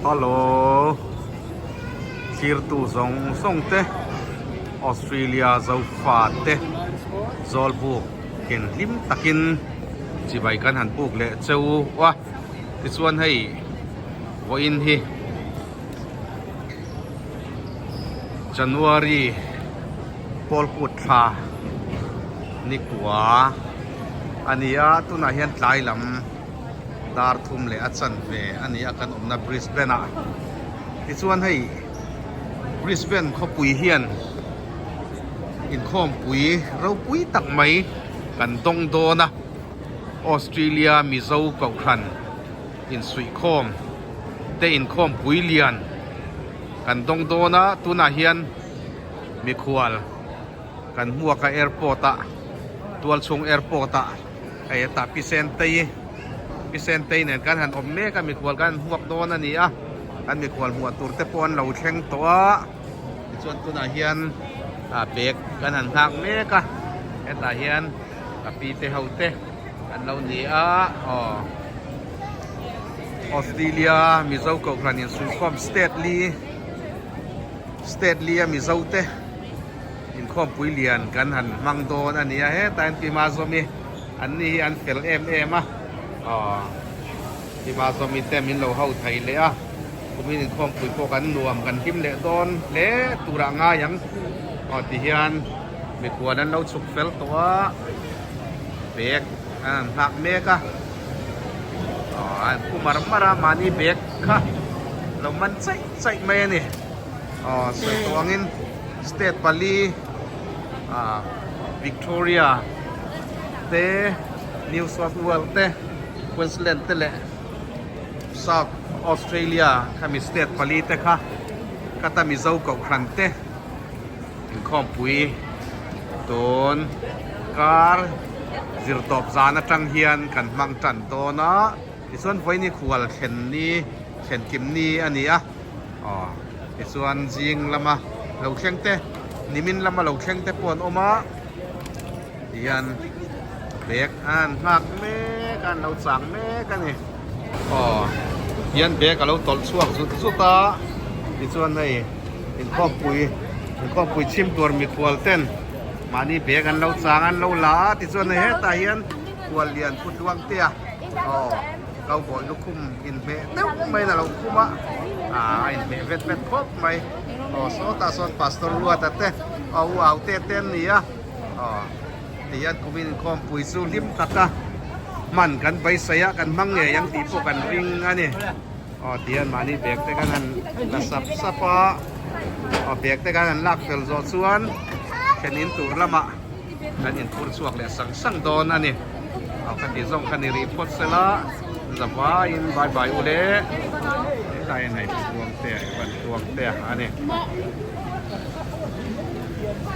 Hello Thirtu zawng zawng te Australia Zofa te Zawlbuk ken hlim takin chibai kan han puk leh cheu a tichuan hei vawiin hi January Pawlkut thla ni kua a ni a tunah hian tlai lam dar thum leh a chan ve a ni a kan awmna Brisbane ah tichuan hei Brisbane khawpui hian inkhawmpui ropui tak mai kan dawng dawn a Australia Mizo Kohhran insuihkhawm te inkhawmpui lian kan dawng dawn a tunah hian mikhual kan hmuak a airport ah tualchhung airport ah hei hetah pi sentei pi sentei nen kan han awm mek a mikhual kan han hmuak dawn a ni a kan mikhual hmuah tur te pawh an lo thleng tawh a tichuan tunah hian ah bag kan han nghak mek a hetah hian ka pi te ho te an lo ni a aw Australia Mizo Kohhran insuihkhawm state li. State li a Mizo te inkhawmpui lian kan han hmang dawn a ni a, hetah hian Pima Zawmi an ni hi an fel em em a, aw Pima Zawmi te min lo ho thei leh a, kumin inkhawmpui pawh kan nuam kan hlim leh dawn hle turah ngai ang aw ti hian mikhual an lo chhuk fel tawh a, bag an han nghak mek a, aw an pu mar mar a mahni bag kha lo man chaih. Chaih mai a ni. Aw sawi tawh angin state pali ah Victoria te New South Wales te Queensland te leh South Australia khami state pali te kha khata Mizo Kohhran te inkhawmpui tun kar zirtawp zan atang hian kan hmang tan dawn a. Tichuan vawiin hi khual thlen ni thlen kim ni a ni a, aw tichuan zing lama lo thleng te nimin lama lo thleng te pawh an awm a, tihian bag a han nghak mek a an lo chang mek a ni. Aw tihian bag a lo tawlh chhuak zut zut a, tichuan hei inkhawmpui inkhawmpui chhim tur mikhual ten mahni bag an lo chang a an lo la a, tichuan hei hetah hian khual lian pu tluang te a. Aw cowboy lukhum inhmeh deuh maiin a lo khum a ah a inhmeh vet vet khawp mai aw sawtah sawn pastor Ruata te aw u au te te an ni a aw tihian kumin inkhawmpui chu hlim taka hman kan beisei a kan hmang ngei ang tih pawh kan ring a ni aw tihian mahni bag te khan han la sap sap a aw bag te khan han lak fel zawh chuan thlen in tur lamah. Kan inphur chhuak leh sang sang dawn a ni. Aw ka ti zawng kha ni rih phawt sela zavaiin bye bye u le. Hetlai a hei tuang te a van tuang te a ni.